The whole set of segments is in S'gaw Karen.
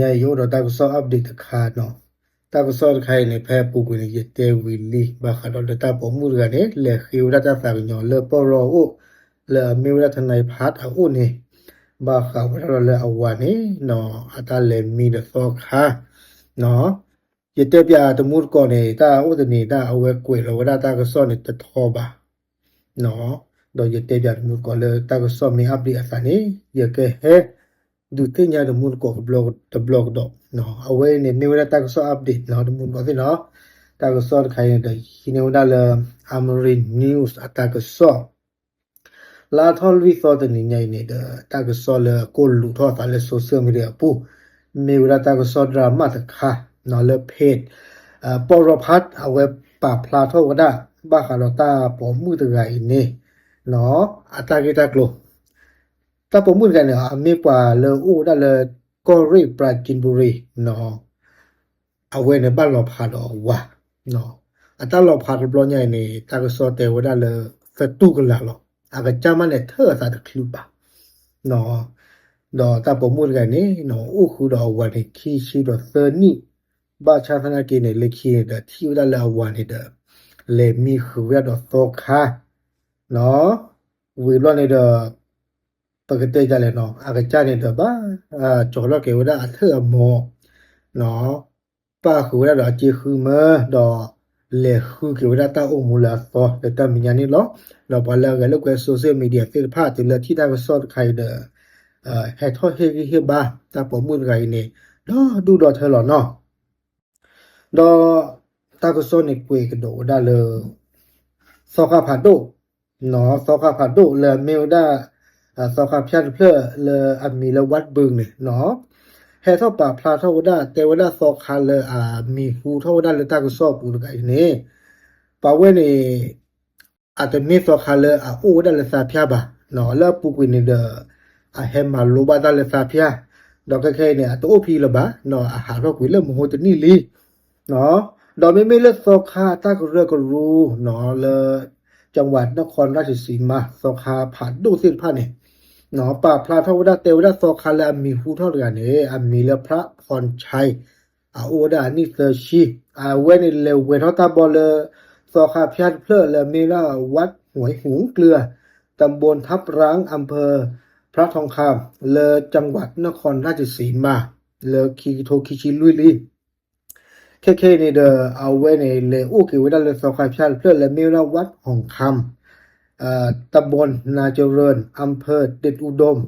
ယအိၣ်ဒီးတၢ်ကစီၣ် update တခါနီၤ. တၢ်ကစီၣ်တခါအံၤန့ၣ် ဖဲအပူၤကွံာ်န့ၣ် ယတဲဝံၤလံ ဘၣ်ဃးဒီးလၢတၢ်ပိာ်မုၣ်တဂၤန့ၣ် လဲၤဃ့ဝဲဒၣ်တၢ်သးကညီၤလၢပီၢ်ရီအအိၣ် လၢအမ့ၢ်ဝဲဒၣ် ထနၢၤဖးအအိၣ်န့ၣ် ဘၣ်ဃးဝဲဒၣ်ဒီးလၢအဝၤန့ၣ်နီၤ အတၢ်လဲၤမံဒီးသီခါနီၤ. ယတဲပၠးတမူတကိးန့ၣ် တၢ်အိၣ်တနံၤတၢ်အဝဲကွဲးလီၤဝဲဒၣ်တၢ်ကစီၣ်န့ၣ်တထီဘၣ် ဒီးယတဲပၠးတမူတကိးလၢတၢ်ကစီၣ်မ့ၢ် update အသးန့ၣ် ယကဟဲဒုးသ့ၣ်ညါတမူတကိးတဘျီကဒီး. အဝဲအံၤန့ၣ်မ့ၢ်ဝဲဒၣ်တၢ်ကစီၣ် update နီၤ တမူတကိးသ့ၣ်နီၤ. တၢ်ကစီၣ်တခါအံၤန့ၣ်ဒီး ဟံးန့ၢ်ဝဲဒၣ်လၢ Amharic News အတၢ်ကစီၣ် လါထီၣ်လွံၢ်သီတနံၤညါအံၤန့ၣ်ဒီး တၢ်ကစီၣ်လၢအကိၢ်လူးထီၣ်အသးလၢ social media အပူၤ မ့ၢ်ဝဲဒၣ်တၢ်ကစီၣ် drama တခါနီၤ လၢ page ပီၢ်ရီဖး အဝဲပာ်ဖျါထီၣ်ဝဲဒၣ် ဘၣ်ဃးဒီးတၢ်ပိာ်မုၣ်တဂၤအံၤန့ၣ်နီၤ အတၢ်ဂ့ၢ်တၢ်ကျိၤ တၢ်ပိာ်မုၣ်တဂၤန့ၣ် အမ့ၢ်ပှၤလၢအိၣ်ဝဲဒၣ်လၢ ကီၢ်ရ့ၣ် ပရၤကၠ့ၣ်ဘူရံၤနီၤ အဝဲန့ၣ်ဘၣ်လီၤဖးဒီးအဝၤ အတၢ်လီၤဖးတဘျီညါအံၤန့ၣ် တၢ်ကစီၣ်တဲဝဲဒၣ်လၢ သတူၢ်ကလာ်လီၤ. အကစၢ်မးန့ၣ် ထၢၣ်အသးတချုးဘၣ် ဒီးတၢ်ပိာ်မုၣ်တဂၤန့ၣ် အိၣ်ဃုာ်ဒီးအဝၤန့ၣ် ခံဆံဒီးသၢနံၣ်, ဘၣ်ဆၣ်သနာ်က့န့ၣ် လၢခံန့ၣ်ဒီးထံၣ်ဝဲဒၣ်လၢအဝၤန့ၣ်ဒီး လဲၤမံဃုာ်ဝဲဒၣ်ဒီးသီခါ ဝံၤဘျီန့ၣ်ဒီး ပကတဲဒ်လဲၣ်နီၤ အကစၢ်န့ၣ်ဒီးဘၣ် ကၠီၤထီၣ်က့ၤဝဲဒၣ်အထၢၣ်အမီၤ ပၣ်ဃုာ်ဝဲဒၣ်ဒီးအစ့ဃုမၢ ဒီးလဲၤဃုက့ၤဝဲဒၣ်တၢ်အိၣ်မူလၢအသီလၢတၢ်မဲာ်ညါန့ၣ်လီၤ. ဒီးပှၤလၢအဂဲၤလိာ်ကွဲ social media သ့ၣ်တဖၣ် တုၤလၢထံၣ်တၢ်ကစီၣ်တခါအံၤဒီး ဟဲထီၣ်ဟ့ၣ်ဂံၢ်ဟ့ၣ်ဘါ တၢ်ပိာ်မုၣ်တဂၤအံၤန့ၣ် ဒီဒူၣ်ဒီထၢလီၤနီၤ. ဒီးတၢ်ကစီၣ်န့ၣ်ကွဲးကဒီးဝဲဒၣ်လၢ သီခါဖးဒိၣ်, သီခါဖးဒိၣ်လၢအမ့ၢ်ဝဲဒၣ် သီခါဖၠၣ်တဖျၢၣ်လၢအမံၤလၢ ဝးဘုၣ်န့ၣ်နီၤ ဟဲထီၣ်ပာ်ဖျါထီၣ်ဝဲဒၣ် တဲဝဲဒၣ်သီခါလၢအမံၤဟူထီၣ်ဝဲဒၣ်လၢတၢ်ကစီၣ်အပူၤတဂၤအံၤန့ၣ် ပှၤဝဲန့ၣ် အတမ့ၢ်သီခါလၢအအိၣ်ဝဲဒၣ်လၢသးဖၠၣ်ဘၣ်, လၢအပူၤကွံာ်န့ၣ်ဒီး အဟဲမၤလိဘၣ်တၢ်လၢသးဖၠၣ်, ဒီးခဲခဲအံၤန့ၣ် အတအိၣ်ဖဲအံၤလၢၤဘၣ်, အဟးထီၣ်ကွံာ်လၢမဟိတနံၣ်လံ. ဒီးမ့မ့ၢ်လၢသီခါတၢ်ကရၢကရိနီၤ လၢ ကၠၣ်ဝး နခီၣ်ရၣ်ၡစံမါ သီခါဖးဒိၣ်သ့ၣ်တဖၣ်န့ၣ် ပာ်ဖျါထီၣ်ဝဲဒၣ် တဲဝဲဒၣ်သီခါလၢအမံၤဟူထီၣ်တဂၤန့ၣ် အမံၤလၢ ဖရၣ်ဖီၣ်ဆဲး အအိၣ်ဝဲဒၣ်အနံၣ်သၢဆံ, အဝဲန့ၣ်လဲၤဝဲၤထီၣ်တၢ်ဘီလၢ သီခါဖၠၣ်တဖျၢၣ်လၢအမ့ၢ်ဝဲဒၣ် ဝးဝဲဟူကျၢၢ် တဘိၣ်ထးပရၣ် အၣ်ဖၢၣ် ဖရၣ်ထီၣ်ခၣ် လၢကၠၣ်ဝး နခီၣ်ရၣ်ၡစံမါ လၢခံကထိခံဆံလွံၢ်လံ. ခဲခဲအံၤန့ၣ်ဒီး အဝဲန့ၣ် လဲၤအိၣ်က့ၤဝဲဒၣ်လၢသီခါဖၠၣ်တဖျၢၣ်လၢမ့ၢ်ဝဲဒၣ် ဝးဟီၣ်ခၣ် တဘိၣ်နၢ်ကရၢၣ် အၣ်ဖၢၣ်ဒ့ၣ်အူဒိၣ်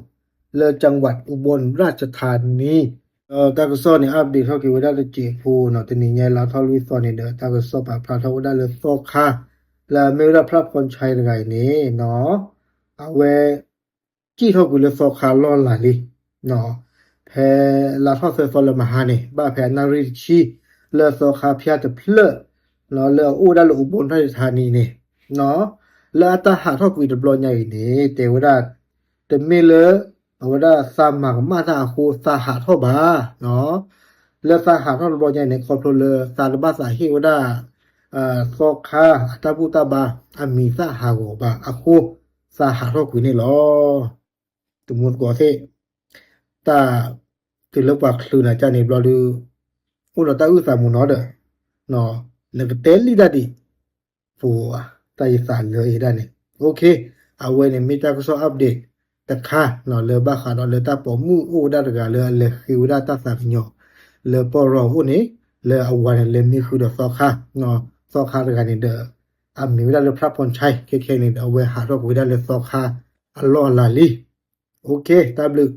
လၢကၠၣ်ဝး အူဘိၣ်ရၣ်ၡထါနံ တၢ်ကစီၣ်န့ၣ် update ထီၣ်က့ၤဝဲဒၣ်တစဲးဖိနီၤ, တနံၤညါလါထီၣ်လွံၢ်သီန့ၣ်ဒီး တၢ်ကစီၣ်ပာ်ဖျါထီၣ်ဝဲဒၣ်လၢသီခါ လၢအမ့ၢ်ဝဲဒၣ် ဖရၣ်ဖီၣ်ဆဲး တဂၤအံၤန့ၣ်နီၤ, အဝဲ စံၣ်ထီၣ်ကွံာ်လၢသီခါလီၢ်လၤလံ. ဖဲလါထီၣ်သၢသီလၢမဟါန့ၣ် ဘၣ်ဖဲအနၣ်ရံၣ်တဆံ လၢသီခါဖၠၣ်တဖျၢၣ် လၢအအိၣ်ဝဲဒၣ်လၢအူဘိၣ်ရၣ်ၡထါနံန့ၣ် လၢအတၢ်ဟးထီၣ်ကွံာ်တဘျီညါအံၤန့ၣ် တဲဝဲဒၣ် တမ့ၢ်လၢ အဝဲဒၣ်သးမၤကမၣ်တၢ်အဃိသးဟးထီၣ်ဘၣ်, လၢသးဟးထီၣ်တဘျီညါအံၤန့ၣ် ခီဖျိလၢသးတဘၣ်သးဟ့ၣ်ဝဲဒၣ် သီခါအတၢ်ဘူၣ်တၢ်ဘါအမံၤသၣ်ဟးဂီၤဘၣ်အဃိ သးဟးထီၣ်ကွံာ်န့ၣ်လီၤ. တမူတကိးသ့ၣ် တၢ်တုၤလၢပှၤချုးနၤကၢ်န့ၣ်ဘျီဒုး အိၣ်ဒီးတၢ်အုၣ်သးမုာ်နီၤဒီး နကတဲလံတၢ်ဒံး ပူၤ တၢ်ယသးလၢအံၤဒၣ်န့ၣ် OK, အဝဲန့ၣ်မ့ၢ်တၢ်ကစီၣ် update တခါနီၤ လၢဘၣ်ဃးဒီးလၢတၢ်ပိာ်မုၣ်အိၣ်ဝဲဒၣ်တဂၤလၢအလဲၤဃ့ဝဲဒၣ်တၢ်သးကညီၤ လၢပီၢ်ရီအအိၣ်န့ၣ် လၢအဝၤန့ၣ်လဲၤမံဃုာ်ဒီးသီခါ, သီခါတဂၤန့ၣ်ဒီး အမံၤဝဲဒၣ်လၢ ဖရၣ်ဖီၣ်ဆဲး ခဲခဲန့ၣ်ဒီး အဝဲဟးထီၣ်ကွံာ်ဝဲဒၣ်လၢသီခါအလီၢ်အလၤလံ. OK, တၢ်ဘျုး